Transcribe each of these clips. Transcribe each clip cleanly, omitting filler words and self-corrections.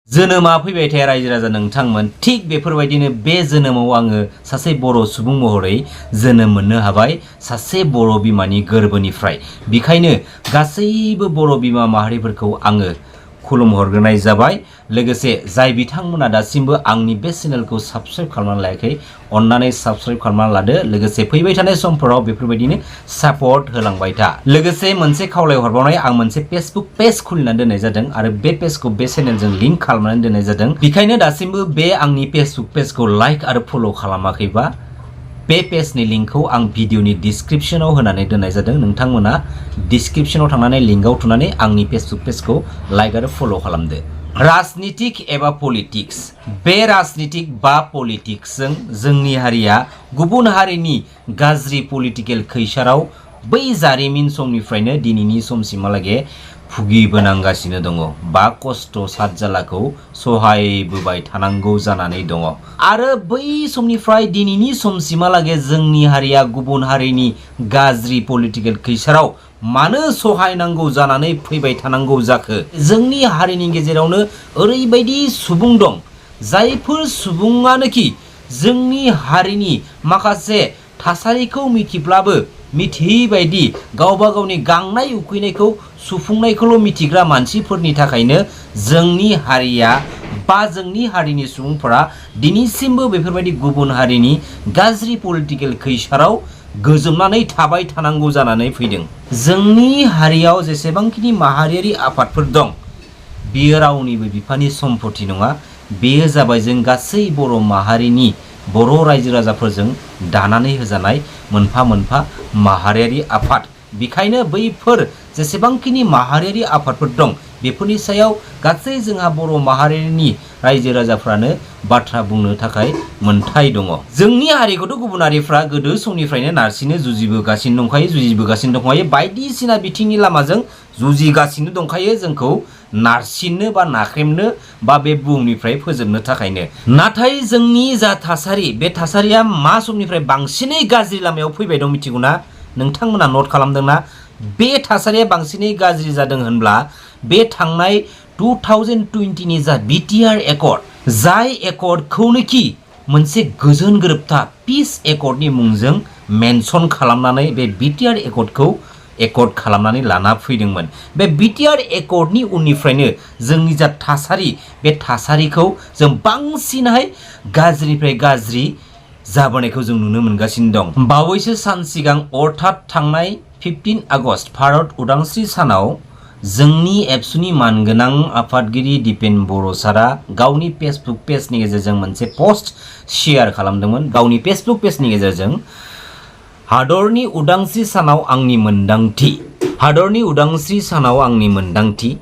जोनोमा फैबाय थाया रायजो राजा नोंथांमोन थिग बेफोरबायदिनो बे जोनोमाव आङो सासे बर' सुबुं महरै जोनोम मोननो हाबाय सासे बर' बिमानि गोरबोनिफ्राय बेखायनो गासैबो बर' बिमा माहारिफोरखौ आङो खुलुमहरग्रोनाय जाबाय लोगोसे जाय बिथांमोना दासिमबो आंनि बे चेनेलखौ साबस्क्राइब खालामनानै लायाखै अन्नानै साबस्क्राइब खालामनानै लादो लोगोसे फैबाय थानाय समफोराव बेफोरबायदिनो सापर्ट होलांबाय था लोगोसे मोनसे खावलायहरबावनाय आं मोनसे फेसबुक पेज खुलिनानै दोननाय जादों आरो बे पेजखौ बे चेनेलजों लिंक खालामनानै दोननाय जादों बेखायनो दासिमबो बे आंनि फेसबुक पेजखौ लाइक आरो फल' खालामाखैबा बे पेजनि लिंकखौ आं भिडिअनि डिसक्रिप्शनाव होनानै दोननाय जादों नोंथांमोना डिसक्रिप्शनाव थांनानै लिंकआव थुनानै आंनि फेसबुक पेजखौ लाइक आरो फल' खालामदो राजनितिक एबा पलिटिक्स बे राजनितिक बा पलिटिक्सजों जोंनि हारिया गुबुन हारिनि गाज्रि पलिटिकेल खैसाराव बै जारिमिन समनिफ्रायनो दिनैनि समसिमहालागै भुगिबोनांगासिनो दङ बा खस्थ' सातजालाखौ सहायबोबाय थानांगौ जानानै दङ आरो बै समनिफ्राय दिनैनि समसिमहालागै जोंनि हारिया गुबुन हारिनि गाज्रि पलिटिकेल खैसाराव मानो सहायनांगौ जानानै फैबाय थानांगौ जाखो जोंनि हारिनि गेजेरावनो ओरैबायदि सुबुं दं जायफोर सुबुङानोखि जोंनि हारिनि माखासे थासारिखौ मिथिब्लाबो मिथियै बायदि गावबा गावनि गांनाय उखैनायखौ सुफुंनायखौल' मिथिग्रा मानसिफोरनि थाखायनो जोंनि हारिया बा जोंनि हारिनि सुबुंफोरा दिनैसिमबो बेफोरबायदि गुबुन हारिनि गाज्रि पलिटिकेल खैसाराव गोजोमनानै थाबाय थानांगौ जानानै फैदों जोंनि हारियाव जेसेबांखिनि माहारियारि आफादफोर दं बेयो रावनिबो बिफानि सम्पति नङा बेयो जाबाय जों गासै बर' माहारिनि बर' रायजो राजाफोरजों दानानै होजानाय मोनफा मोनफा माहारियारि आफाद बेखायनो बैफोर जेसेबांखिनि माहारियारि आफादफोर दं बेफोरनि सायाव गासै जोंहा बर' माहारिनि रायजो राजाफ्रानो बाथ्रा बुंनो थाखाय मोन्थाय दङ जोंनि हारिखौथ' गुबुन हारिफ्रा गोदो समनिफ्रायनो नारसिनो जुजिबोगासिनो दंखायो बायदिसिना बिथिंनि लामाजों जुजिगासिनो दंखायो जोंखौ नारसिननो बा नाख्रेमनो बा बे बुहुमनिफ्राय फोजोबनो थाखायनो नाथाय जोंनि जा थासारि बे थासारिया मा समनिफ्राय बांसिनै गाज्रि लामायाव फैबाय दं मिथिगौना नोंथांमोना नट खालामदोंना बे थासारिया बांसिनै गाज्रि जादों होनब्ला बे थांनाय 2020 नि जा बिटिआर एकर्ड जाय एकर्डखौनोखि मोनसे गोजोन गोरोबथा पिस एकर्डनि मुंजों मेनसन खालामनानै बे बिटिआर एकर्डखौ एकर्ड खालामनानै लाना फैदोंमोन बे बिटिआर एकर्डनि उननिफ्रायनो जोंनि जा थासारि बे थासारिखौ जों बांसिनहाय गाज्रिनिफ्राय गाज्रि जाबोनायखौ जों नुनो मोनगासिनो दं बावैसो सान सिगां अर्थात थांनाय 15 आगस्ट भारत उदांस्रि सानाव जोंनि एबसुनि मानगोनां आफादगिरि दिपेन बर' सारा गावनि फेसबुक पेजनि गेजेरजों मोनसे पस्ट शेयार खालामदोंमोन गावनि फेसबुक पेजनि गेजेरजों हादरनि उदांस्रि सानाव आंनि मोनदांथि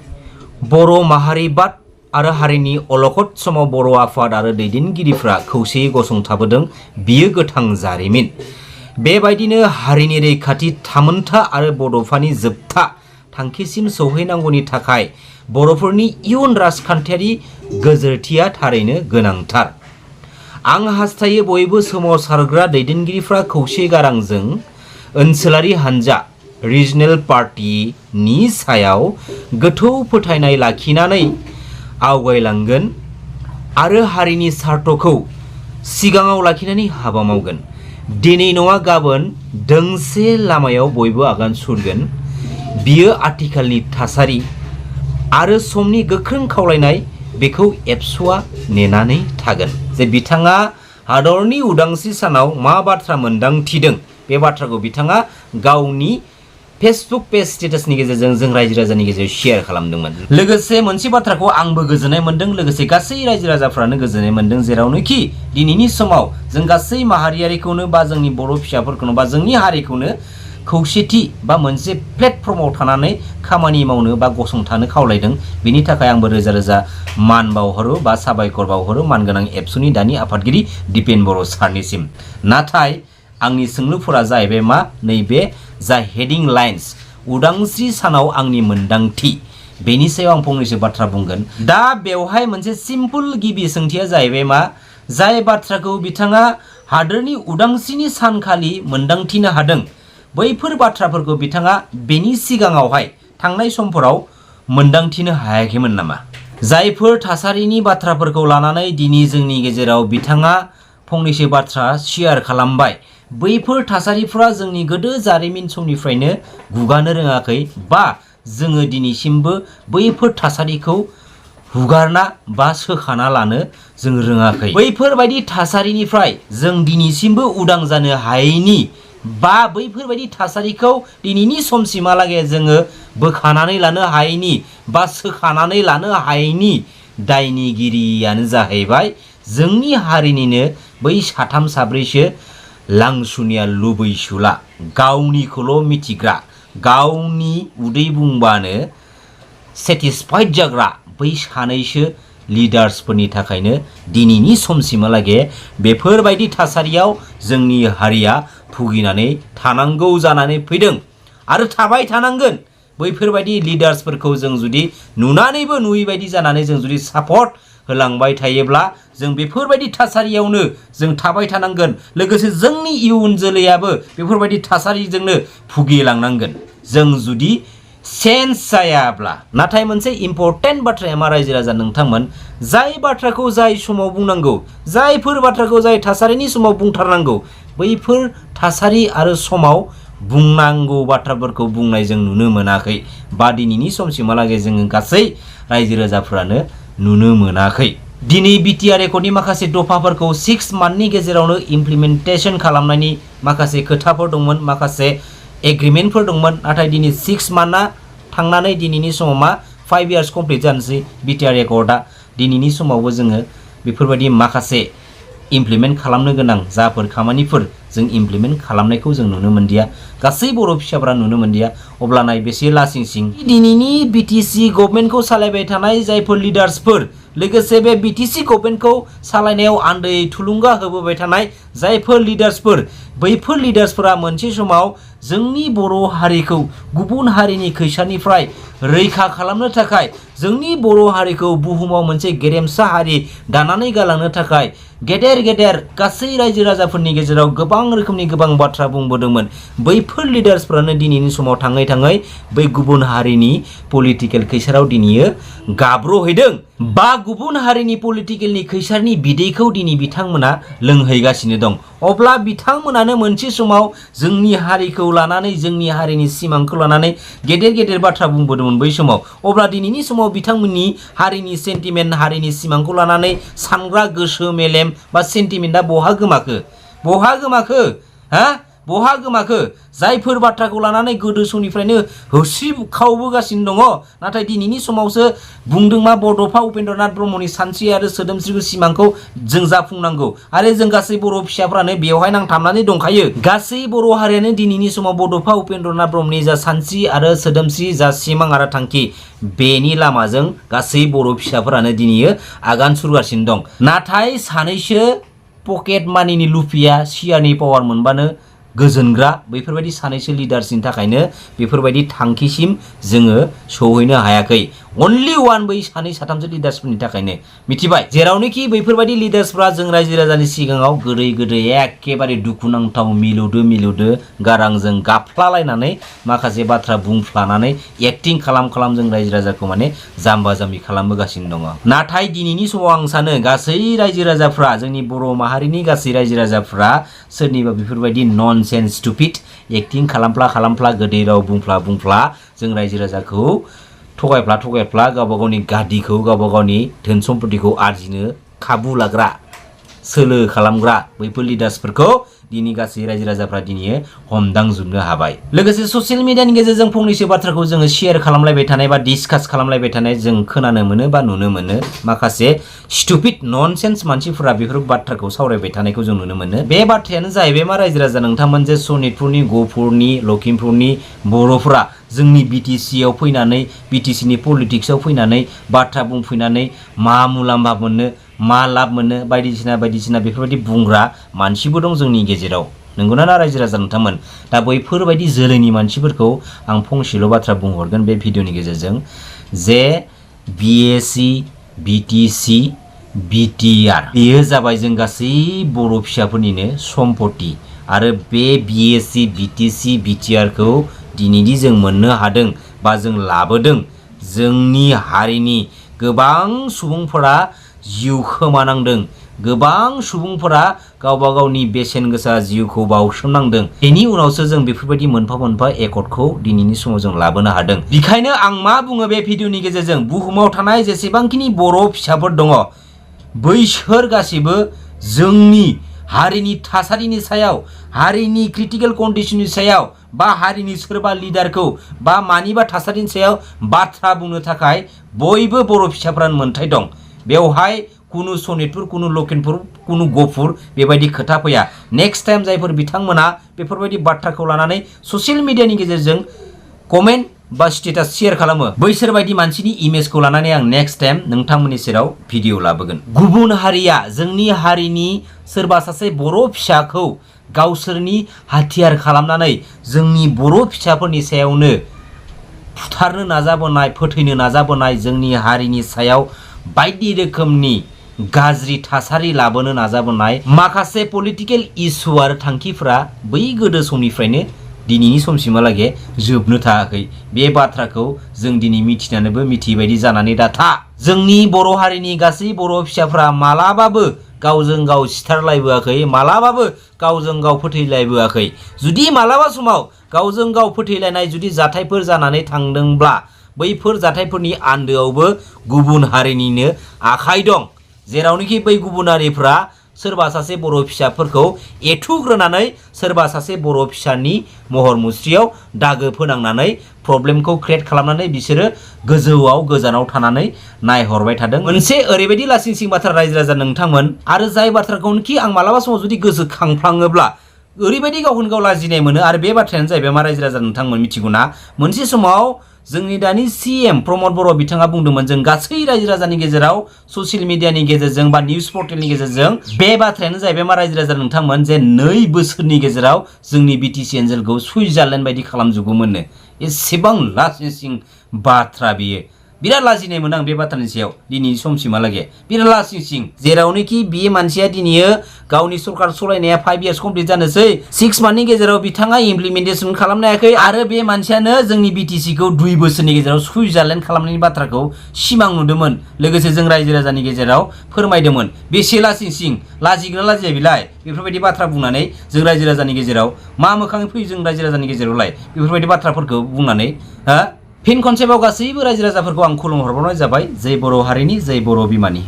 बर' माहारिबाद आरो हारिनि अलखद समाव बर' आफाद आरो दैदेनगिरिफ्रा खौसेयै गसंथाबोदों बियो गोथां जारिमिन बेबायदिनो हारिनि रैखाथि थामोनथा आरो बड'फानि जोबथा थांखिसिम सौहैनांगौनि थाखाय बर'फोरनि इयुन राजखान्थियारि गोजोरथिया थारैनो गोनांथार आं हास्थायो बयबो सोमावसारग्रा दैदेनगिरिफ्रा खौसे गारांजों ओनसोलारि हानजा रिजनेल पार्टीनि सायाव गोथौ फोथायनाय लाखिनानै आवगायलांगोन आरो हारिनि सार्थखौ सिगाङाव लाखिनानै हाबा मावगोन दिनै नङा गाबोन दोंसे लामायाव बयबो आगान सुरगोन बियो आथिखालनि थासारि आरो समनि गोख्रों खावलायनाय बेखौ एबसुआ नेनानै थागोन जे बिथाङा हादरनि उदांस्रि सानाव मा बाथ्रा मोनदांथिदों बे बाथ्राखौ बिथाङा गावनि फेसबुक पेज स्टेटासनि गेजेरजों जों रायजो राजानि गेजेराव शेयार खालामदोंमोन लोगोसे मोनसे बाथ्राखौ आंबो गोजोननाय मोनदों लोगोसे गासै रायजो राजाफ्रानो गोजोननाय मोनदों जेरावनोखि दिनैनि समाव जों गासै माहारियारिखौनो बा जोंनि बर' फिसाफोरखौनो बा जोंनि हारिखौनो खौसेथि बा मोनसे प्लेटफर्माव थानानै खामानि मावनो बा गसंथानो खावलायदों बेनि थाखाय आंबो रोजा रोजा मान बावहरो बा साबायखर बावहरो मानगोनां एबसुनि दानि आफादगिरि दिपेन बर' सारनिसिम नाथाय आंनि सोंलुफोरा जाहैबाय मा नैबे जा हेडिं लाइन्स उदांस्रि सानाव आंनि मोनदांथि बेनि सायाव आं फंनैसो बाथ्रा बुंगोन दा बेवहाय मोनसे सिम्पल गिबि सोंथिया जाहैबाय मा जाय बाथ्राखौ बिथाङा हादोरनि उदांस्रिनि सानखालि मोनदांथिनो हादों बैफोर बाथ्राफोरखौ बिथाङा बेनि सिगाङावहाय थांनाय समफोराव मोनदांथिनो हायाखैमोन नामा जायफोर थासारिनि बाथ्राफोरखौ लानानै दिनै जोंनि गेजेराव बिथाङा फंनैसो बाथ्रा शेयार खालामबाय बैफोर थासारिफ्रा जोंनि गोदो जारिमिन समनिफ्रायनो गुगानो रोङाखै बा जोङो दिनैसिमबो बैफोर थासारिखौ हुगारना बा सोखाना लानो जों रोङाखै बैफोरबायदि थासारिनिफ्राय जों दिनैसिमबो उदां जानो हायैनि बा बैफोरबायदि थासारिखौ दिनैनि समसिमहालागै जोङो बोखानानै लानो हायैनि बा सोखानानै लानो हायैनि दायनिगिरियानो जाहैबाय जोंनि हारिनिनो बै साथाम साब्रैसो लांसुनिया लुबैसुला गावनिखौल' मिथिग्रा गावनि उदै बुंबानो सेटिसफाइड जाग्रा बै सानैसो लिडार्सफोरनि थाखायनो दिनैनि समसिमहालागै बेफोरबायदि थासारियाव जोंनि हारिया भुगिनानै थानांगौ जानानै फैदों आरो थाबाय थानांगोन बैफोरबायदि लिडार्सफोरखौ जों जुदि नुनानैबो नुयैबायदि जानानै जों जुदि सापर्ट होलांबाय थायोब्ला जों बेफोरबायदि थासारियावनो जों थाबाय थानांगोन लोगोसे जोंनि इयुन जोलैयाबो बेफोरबायदि थासारिजोंनो भुगिलांनांगोन जों जुदि सेन्स जायाब्ला नाथाय मोनसे इम्पर्टेन्ट बाथ्राया मा रायजो राजा नोंथांमोन जाय बाथ्राखौ जाय समाव बुंनांगौ जायफोर बाथ्राखौ जाय थासारिनि समाव बुंथारनांगौ बैफोर थासारि आरो समाव बुंनांगौ बाथ्राफोरखौ बुंनाय जों नुनो मोनाखै बा दिनैनि समसिमहालागै जोङो गासै रायजो राजाफोरानो नुनो मोनाखै दिनै बिटिआर रेकर्डनि माखासे दफाफोरखौ 6 मान्थनि गेजेरावनो इमप्लिमेन्टेसन खालामनायनि माखासे खोथाफोर दंमोन माखासे एग्रिमेन्टफोर दंमोन नाथाय दिनै 6 मान्थआ थांनानै दिनैनि समाव मा 5 इयार्स कमप्लिट जानोसै बिटिआर रेकर्डआ दिनैनि समावबो जोङो बेफोरबायदि माखासे इमप्लिमेन्ट खालामनो गोनां जाफोर खामानिफोर जों इमप्लिमेन्ट खालामनायखौ जों नुनो मोनदिया गासै बर' फिसाफोरा नुनो मोनदिया अब्ला नाय बेसे लासिंसिं दिनैनि बिटिसि गभर्नमेन्टखौ सालायबाय थानाय जायफोर लिडार्सफोर लोगोसे बे बिटिसि गभर्नमेन्टखौ सालायनायाव आन्दै थुलुंगा होबोबाय थानाय जायफोर लिडार्सफोर बैफोर लिडार्सफोरा मोनसे समाव जोंनि बर' हारिखौ गुबुन हारिनि खैसारनिफ्राय रैखा खालामनो थाखाय जोंनि बर' हारिखौ बुहुमाव मोनसे गेरेमसा हारि दानानै गालांनो थाखाय गेदेर गेदेर गासै रायजो राजाफोरनि गेजेराव गोबां रोखोमनि गोबां बाथ्रा बुंबोदोंमोन बैफोर लिडार्सफोरानो दिनैनि समाव थाङै थाङै बै गुबुन हारिनि पलिटिकेल खैसाराव दिनैयो गाब्र'हैदों बा गुबुन हारिनि पलिटिकेलनि खैसारनि बिदैखौ दिनै बिथांमोना लोंहैगासिनो दं अब्ला बिथांमोनानो मोनसे समाव जोंनि हारिखौ लानानै जोंनि हारिनि सिमांखौ लानानै गेदेर गेदेर बाथ्रा बुंबोदोंमोन बै समाव अब्ला दिनैनि समाव बिथांमोननि हारिनि सेन्टिमेन्ट हारिनि सिमांखौ लानानै सानग्रा गोसो मेलेम बा सेन्टिमेन्टआ बहा गोमाखो बहा गोमाखो जायफोर बाथ्राखौ लानानै गोदो समनिफ्रायनो होसिखावबोगासिनो दङ नाथाय दिनैनि समावसो बुंदों मा बड'फा उपेन्द्रनाथ ब्रह्मनि सानस्रि आरो सोदोमस्रिखौ सिमांखौ जों जाफुंनांगौ आरो जों गासै बर' फिसाफ्रानो बेवहाय नांथाबनानै दंखायो गासै बर' हारियानो दिनैनि समाव बड'फा उपेन्द्रनाथ ब्रह्मनि जा सानस्रि आरो सोदोमस्रि जा सिमां आरो थांखि बेनि लामाजों गासै बर' फिसाफोरानो दिनै आगान सुरगासिनो दं नाथाय सानैसो पकेट मानिनि लुफिया सियारनि पावार मोनबानो गोजोनग्रा बैफोरबायदि सानैसो लिडार्सनि थाखायनो बेफोरबायदि थांखिसिम जोङो सौहैनो हायाखै अनलि वान बै सानै साथामसो लिडार्सफोरनि थाखायनो मिथिबाय जेरावनोखि बैफोरबायदि लिडार्सफ्रा जों रायजो राजानि सिगाङाव गोदै गोदै एखेबारे दुखुनांथाव मिलौदो गारांजों गाफ्लालायनानै माखासे बाथ्रा बुंफ्लानानै एक्टिं खालाम जों रायजो राजाखौ माने जाम्बा जाम्बि खालामबोगासिनो दङ नाथाय दिनैनि समाव आं सानो गासै रायजो राजाफ्रा जोंनि बर' माहारिनि गासै रायजो राजाफ्रा सोरनिबा बेफोरबायदि नन सेन्स स्टुपिड एक्टिं खालामफ्ला गोदै राव बुंफ्ला जों रायजो राजाखौ थगायफ्ला गावबा गावनि गादिखौ गावबा गावनि धोन सम्पतिखौ आरजिनो खाबु लाग्रा सोलो खालामग्रा बैफोर लिडार्सफोरखौ दिनै गासै रायजो राजाफ्रा दिनै हमदांजोबनो हाबाय लोगोसे ससियेल मिडियानि गेजेरजों फंनैसो बाथ्राखौ जोङो शेयार खालामलायबाय थानाय बा डिसकास खालामलायबाय थानाय जों खोनानो मोनो बा नुनो मोनो माखासे स्टुपिड ननसेन्स मानसिफोरा बेफोर बाथ्राखौ सावरायबाय थानायखौ जों नुनो मोनो बे बाथ्रायानो जाहैबाय मा रायजो राजा नोंथांमोन जे सनितपुरनि गहपुरनि लखिमपुरनि बर'फोरा जोंनि बिटिसिआव फैनानै बिटिसिनि पलिटिक्सआव फैनानै बाथ्रा बुंफैनानै मा मुलाम्फा मोननो मा लाब मोनो बायदिसिना बेफोरबायदि बुंग्रा मानसिबो दं जोंनि गेजेराव नंगौना ना रायजो राजा नोंथांमोन दा बैफोरबायदि जोलैनि मानसिफोरखौ आं फंसेल' बाथ्रा बुंहरगोन बे भिडिअनि गेजेरजों जे बिएसि बिटिसि बिटिआर बेयो जाबाय जों गासै बर' फिसाफोरनिनो सम्पति आरो बे बिएसि बिटिसि बिटिआरखौ दिनैनि जों मोननो हादों बा जों लाबोदों जोंनि हारिनि गोबां सुबुंफोरा जिउ खोमानांदों, गोबां सुबुंफोरा गावबा गावनि बेसेन गोसा जिउखौ बावसोमनांदों। बेनि उनावसो जों बेफोरबायदि मोनफा मोनफा एकर्डखौ दिनैनि समाव जों लाबोनो हादों। बेखायनो आं मा बुङो बे भिडिअनि गेजेरजों, बुहुमाव थानाय जेसेबांखिनि बर' फिसाफोर दङ बैसोर गासिबो जोंनि हारिनि थासारिनि सायाव, हारिनि क्रिटिकेल कन्डिशननि सायाव बा हारिनि सोरबा लिडारखौ बा मानिबा थासारिनि सायाव बाथ्रा बुंनो थाखाय बयबो बर' फिसाफ्रानो मोन्थाय दं। बेवहाय कुनु सनितपुर, कुनु लखिमपुर, कुनु गहपुर बेबायदि खोथा फैया। नेक्स्ट टाइम जायफोर बिथांमोना बेफोरबायदि बाथ्राखौ लानानै ससियेल मिडियानि गेजेरजों कमेन्ट बा स्टेटास शेयार खालामो, बैसोर बायदि मानसिनि इमेजखौ लानानै आं नेक्स्ट टाइम नोंथांमोननि सेराव भिडिअ लाबोगोन। गुबुन हारिया जोंनि हारिनि सोरबा सासे बर' फिसाखौ गावसोरनि हाथियार खालामनानै जोंनि बर' फिसाफोरनि सायावनो फुथारनो नाजाबोनाय, फोथैनो नाजाबोनाय, जोंनि हारिनि सायाव बायदि रोखोमनि गाज्रि थासारि लाबोनो नाजाबोनाय माखासे पलिटिकेल इस्यु आरो थांखिफोरा बै गोदो समनिफ्रायनो दिनैनि समसिमहालागै जोबनो थाङाखै। बे बाथ्राखौ जों दिनै मिथिनानैबो मिथियै बायदि जानानै दा था। जोंनि बर' हारिनि गासै बर' फिसाफ्रा मालाबाबो गावजों गाव सिथारलायबोआखै, मालाबाबो गावजों गाव फोथैलायबोआखै। जुदि मालाबा समाव गावजों गाव फोथैलायनाय जुदि जाथायफोर जानानै थांदोंब्ला बैफोर जाथायफोरनि आन्दोआवबो गुबुन हारिनिनो आखाइ दं। जेरावनोखि बै गुबुन हारिफ्रा सोरबा सासे बर' फिसाफोरखौ एथुग्रोनानै सोरबा सासे बर' फिसानि महर मुस्रियाव दागो फोनांनानै प्रब्लेमखौ क्रिएट खालामनानै बिसोरो गोजौआव गोजानाव थानानै नायहरबाय थादों। मोनसे ओरैबायदि लासिंसिं बाथ्रा रायजो राजा नोंथांमोन, आरो जाय बाथ्राखौनोखि आं मालाबा समाव जुदि गोसोखांफ्लाङोब्ला ओरैबायदि गावखौनो गाव लाजिनाय मोनो। आरो बे बाथ्रायानो जाहैबाय मा रायजो राजा नोंथांमोन मिथिगौ ना? मोनसे समाव जोंनि दानि CM प्रमद बर' बिथाङा बुंदोंमोन, जों गासै रायजो राजानि गेजेराव ससियेल मिडियानि गेजेरजों बा निउस पर्टेलनि गेजेरजों बे बाथ्रायानो जाहैबाय मा रायजो राजा नोंथांमोन, जे 2 बोसोरनि गेजेराव जोंनि BTC ओनसोलखौ सुइजारलेण्ड बायदि खालामजोबगौमोननो। एसेबां लासिंसिं बाथ्रा बेयो। बिराद लाजिनाय मोनो आं बे बाथ्रानि सायाव दिनैनि समसिमहालागै। बिराद लासिंसिं। जेरावनोखि बे मानसिया दिनैयो गावनि सरकार सलायनाया 5 इयार्स कमप्लिट जानोसै, 6 मान्थनि गेजेराव बिथाङा इमप्लिमेन्टेसन खालामनो हायाखै, आरो बे मानसियानो जोंनि BTCखौ 2 बोसोरनि गेजेराव सुइजारलेण्ड खालामनायनि बाथ्राखौ सिमां नुदोंमोन। लोगोसे जों रायजो राजानि गेजेराव फोरमायदोंमोन। बेसे लासिंसिं, लाजिगोना लाजिया बिलाय बेफोरबायदि बाथ्रा बुंनानै जों रायजो राजानि गेजेराव मा मोखाङै फैयो जों रायजो राजानि गेजेरावलाय बेफोरबायदि बाथ्राफोरखौ बुंनानै हा? फिन खनसेबाव गासैबो रायजो राजाफोरखौ आं खुलुमहरबावनाय जाबाय। जै बर' हारिनि, जै बर' बिमानि।